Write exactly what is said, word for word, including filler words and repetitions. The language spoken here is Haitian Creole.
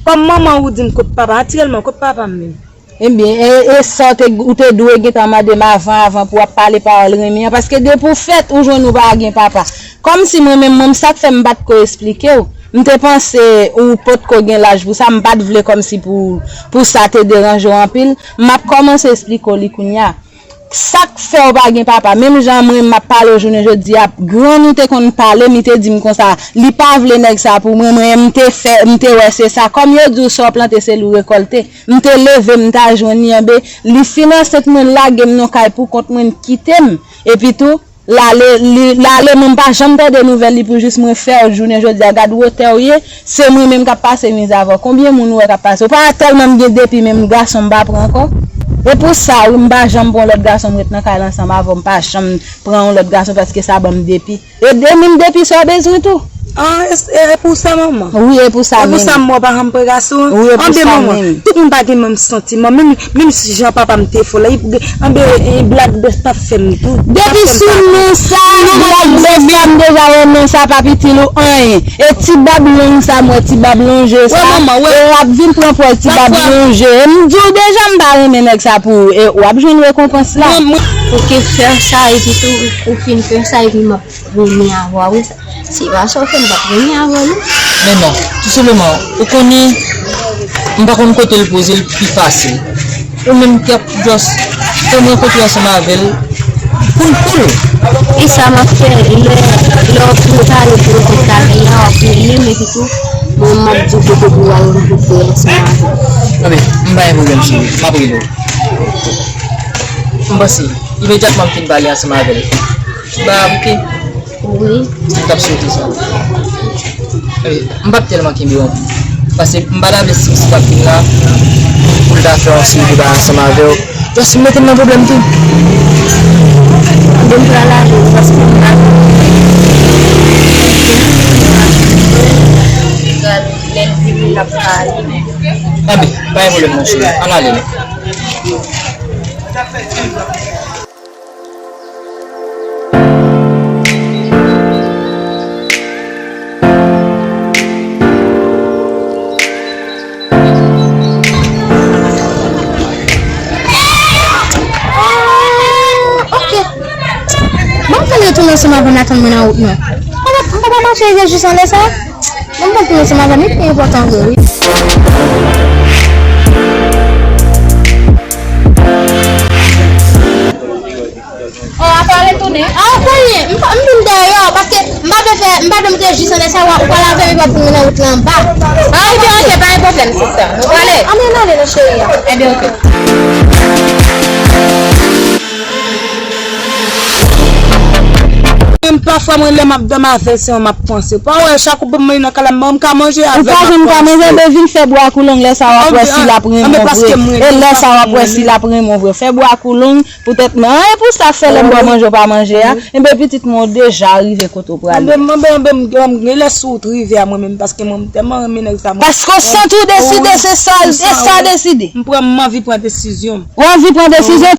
Kòm manman ou di m kot papa, natirèlman, kot papa m menm? Ebyen, e, e sa w te, ou te dwe gentan mande m avan, avan pou w ap pale pawòl renmen an, paske depi w fèt, ou jwenn ou pa gen papa. Kòmsi mwen menm, mwen, sa k fè m pa t ko esplike w. M te panse ou potko gen laj pou sa, m pa t vle kòmsi pou, pou sa te deranje w anpil. M ap kòmanse esplike w li kounye a. Sa k fè w pa gen papa? Menm jan mwen m ap pale w jounen jodi a, grann ou te konn pale m, li te di m konsa, li pa vle nèg sa pou mwen, mwen m te fè, m te wè se sa. Kòm yo di w sa w plante se li w rekòlte. M te leve, m ta jwenn li, anben, li fin ansent mwen, l lage m nan kay pou kont mwen, l kite m. Epi tou, l ale, li, l ale, mwen m pa janm tande nouvèl li pou jis mwen fè w jounen jodi a. Gad wotè w ye, se mwen menm k ap pase miz avè w. Konbyen moun ou wè k ap pase? Ou pa wè tèlman m gen depi menm gason m pa pran ankò? E pou sa wi, m pa janm pran lòt gason, m ret nan kay la ansanm avè w, m pa janm pran yon lòt gason paske sa ban m depi. E de menm depi sa w bezwen tou. Ah, e, e, e pou sa manman? Wi, e pou sa menm. E pou sa m wè w pa janm pran gason an? Wi, e pou sa menm. Anben manman, tout moun pa gen menm santiman. Menm, menm si jan papa m te fò la, anben, e, black best ap fè m tou. Depi sou non sa, black best la, m deja wè non sa pa itil ou anyen. E ti bab long sa, m wè ti bab lonje sa. E w ap vin pran pòz ti bab lonje. E m di w deja m pa renmen nèg sa pou ou. E w ap jwenn rekonpans la. Ou ke fè sa epi tou, ou fin fè sa epi m ap renmen avè w wi. Se pa sa w fè m p ap renmen avè w non. Men non, tou senpleman, ou konnen, m pa konn kote l poze l pi fasil. Ou menm k ap just fè m rankontre ansanm avè l, koul koul. E sa m ap fè, lè, lè w fin pale pou w kontakte a, w ap rele m epi tou, mwen m ap di w kote pou w al rankontre ansanm avè l. Anben, m pa gen pwoblèm cheri, m ap rele w. M panse, imedyatman m fin pale ansanm avè l. Ba, ok. Wi. M t ap swete sa. Wi. M p ap tèlman kenbe w anpil. Paske m pa ta vle si misye t ap vin la, pou l ta fè yon seri de bagay ansanm avè w. Just mete m nan pwoblèm tou. Bon, m pral ale, paske m pa lè l vini, n ap pale. Anben, pa gen pwoblèm, monchè. Ann ale, non. Ah, ok. Bon, m pral retounen ansanm avè w, n atann mwen nan wout mwen. M pa, m pa ka mache rive jis anlè sa. Bon, m pral retounen ansanm avè w, li pi enpòtan vre, wi. Oh, apa retounen? Ah, konyen, m pa, m vin dèyè w, paske m pa vle fè, m pa vle monte jis anlè sa, w ap, ou pral avè m, epi w ap tounen nan wout la anba. Ah, ok, ok, pa gen pwoblèm, sista. Nou prale. Ann, ann ale non, cheri a. Ebyen, ok. Menm pafwa, mwen, lè m ap dòmi avè l, se yon m ap panse. Pa wè, chak ou ban m manje nan kay la, m ka manje avè l, m ap panse. Ou pa janm ka manje, men vin fè bwa kou long, lè sa w ap wè si l ap renmen w vre. E lè sa w ap wè si l ap renmen w vre. Fè bwa kou long, poutèt mwen. An, e pou sa k fè lè m ba w manje, w pa manje a. Enben, pitit mwen, w deja rive kote w prale. Anben, anben, anben, m, m, m, lè sou wout rive a mwen menm, paske mwen, m tèlman renmen nèg sa, mwen. Paske w santi w deside, se sa, e sa w deside. M pran, m anvi pran desizyon. Ou anvi pran desizyon,